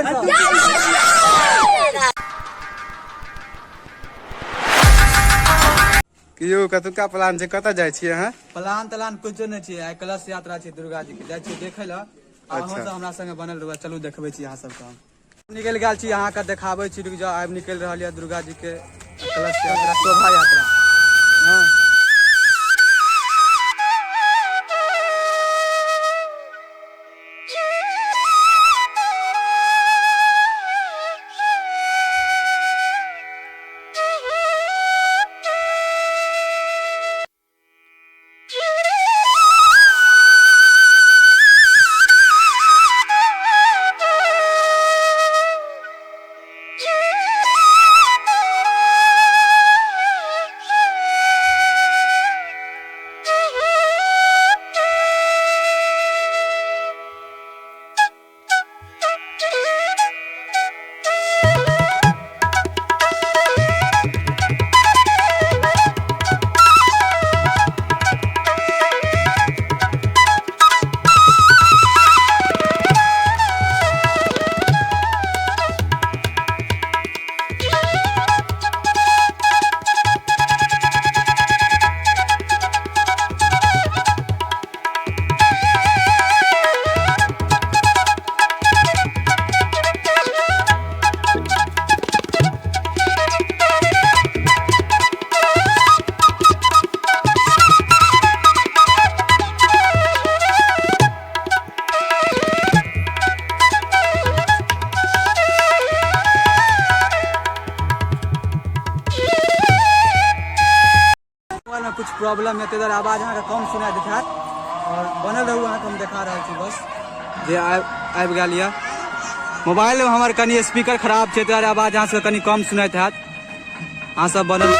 जोर से। कि यौ, कतुका प्लान छै? कतऽ जाइ छियै अहाँ? प्लान तलान कुछो नहि छै। आइ कलश यात्रा छै दुर्गा जी के, जाइ छियै देखै लए। अहाँ सब हमरा संगे बनल रहू। चलू, देखबै छी अहाँ सबके। हम निकलि गेल छी, अहाँके देखाबै छी। रुकि जाउ, आबि निकलि रहल यऽ दुर्गा जी के कलश यात्रा, शोभा यात्रा। हँ, मोबाइल में कुछ प्रॉब्लम है, ताहि दुआरे आवाज अहाँके कम सुनाइ दैत हैत। और बनल रहू, अहाँके हम देखा रहल छी। बस जे आबि गेल यऽ। मोबाइल में हमर कनि स्पीकर खराब छै, ताहि दुआरे आवाज अहाँ सबके कनि कम सुनाइत हैत। अहाँ सब बनल।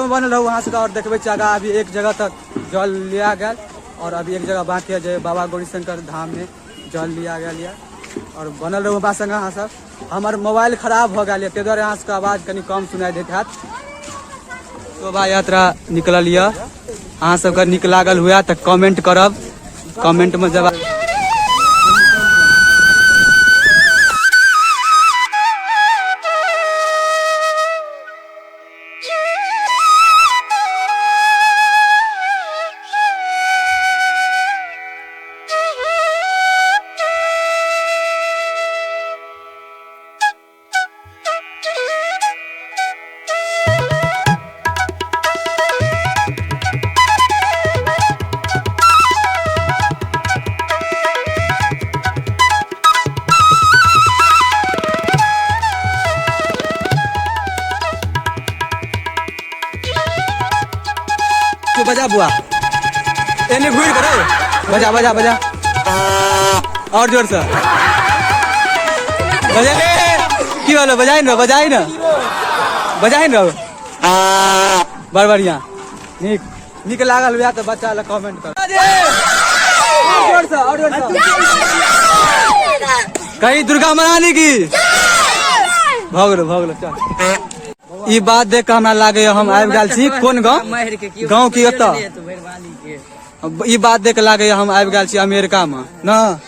वीडियो में बनल रहू अहाँ सबके और देखबै छी आगा। अभी एक जगह तक जल लिया गेल और अभी एक जगह बाकी है जे बाबा गौरीशंकर धाम में जल लिया गेल यऽ। और बनल रहू हमरा संगे अहाँ सब। हमर मोबाइल खराब भऽ गेल यऽ, ताहि दुआरे अहाँ सबके आवाज कनि कम सुनाइ दैत हैत। शोभा यात्रा निकलल यऽ, अहाँ सबके नीक लागल हुए तऽ कमेंट करब, कमेंट में जवाब। तू बजा बुआ, एने घूर कर बजा बजा बजा और जोर से बजा। की बोलो, बजाई न, बजाई न, बजाई न। बड़ बढ़िया, नीक नीक लागल हुआ तो बच्चा लग कमेंट कर। और जोर से, और जोर से कहीं दुर्गा महारानी की। भऽ गेलो, भऽ गेलो, चल। ई बात देख के हमरा लागैया हम आबि गेल छी कोन गाँव, गाँव की ओतऽ। ई बात देख के लागैया हम आबि गेल छी अमेरिका में न।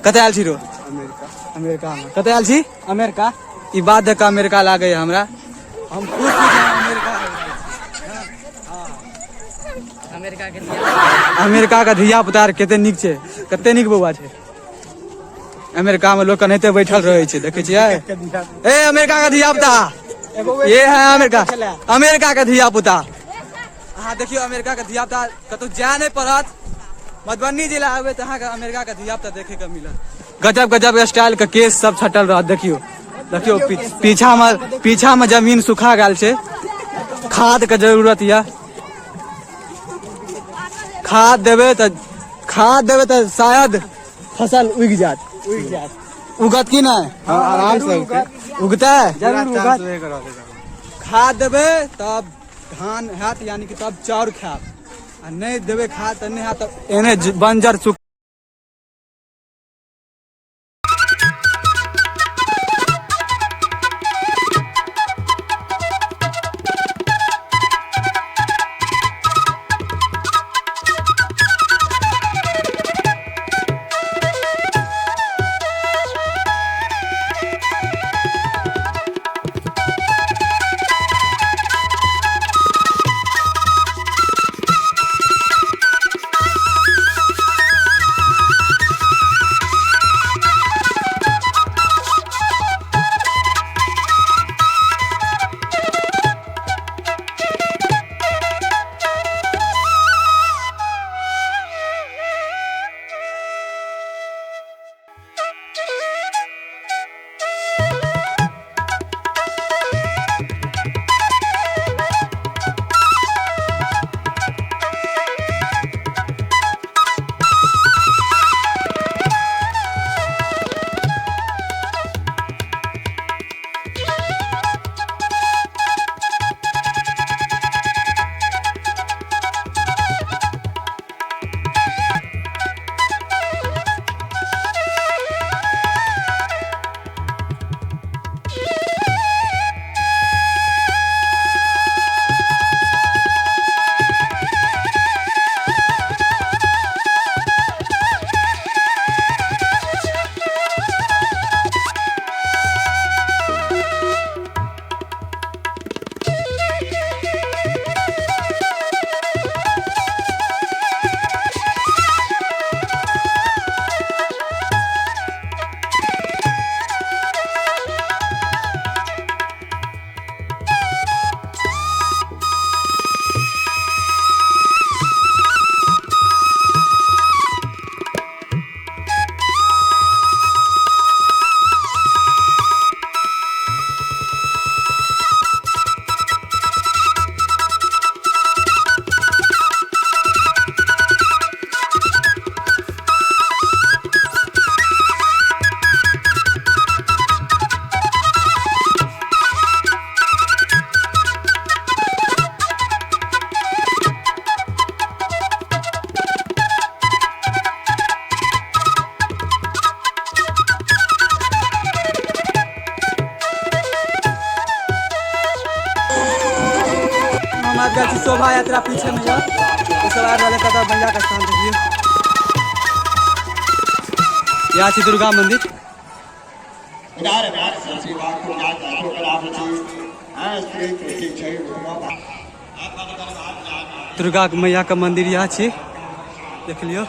कतऽ आयल छी रो? अमेरिका में। कतऽ आयल छी? अमेरिका। ई बात देख के अमेरिका लागैया हमरा। हम खुश छी जे हम अमेरिका आबि गेल छी। अमेरिका के धिया पुता कते नीक छै, कते नीक बौआ छै। अमेरिका में लोग कनाहिते बैठल रहे छै, देखे छियै? ए अमेरिका के धिया पुता, ये है अमेरिका, अमेरिका के धिया पुता। अहाँ देखियौ अमेरिका के धिया पुता, कतौ जाय नहीं पड़त, मधुबनी जिला आबे तऽ अहाँके अमेरिका के धिया पुता देखे के मिलत। गजब गजब स्टाइल के केस सब छटल रहत। देखियौ, देखियौ, पीछा में, पीछा में जमीन सुखा गेल छै, खाद के जरूरत यऽ। खाद देबै तऽ, खाद देबै तऽ शायद फसल उगि जायत। उगि जायत, उगत की नहि? हाँ, आराम से उगतै। उगतै? जरूर उगत। खाद देबै तब धान हैत, यानी कि तब चाउर खायब, आ नहि देबै खाद तऽ नहि हैत, तऽ एहने बंजर सुख। शोभा यात्रा पीछे में यऽ ई सब आबि रहल है कतऽ मैया के स्थान देखियौ। यहाँ छी दुर्गा मंदिर। दुर्गा मैया के मंदिर यहाँ छी, देख लियौ।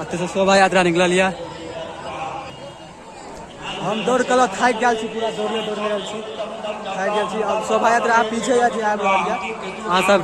एतऽ से शोभा यात्रा निकलल यऽ। हम दौड़ कऽ थाकि गेल छी, पूरा दौड़ले दौड़ले आयल छी, थाकि गेल छी। अब शोभा यात्रा पीछे यऽ जे आबि रहल यऽ। अहाँ सब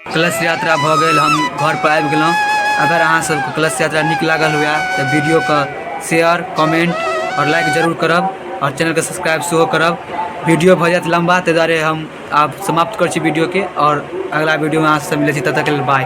कलश यात्रा भऽ गेल, हम घर पर आबि गेलहुँ। अगर अहाँ सबके कलश यात्रा नीक लागल हुए तऽ वीडियोके शेयर, कमेंट आओर लाइक जरूर करब आओर चैनलके सब्सक्राइब सेहो करब। वीडियो भऽ जायत लम्बा, ताहि दुआरे हम आब समाप्त करै छी वीडियोके आओर अगला वीडियोमे अहाँ सबसँ मिलै छी। तब तकके लेल बाय।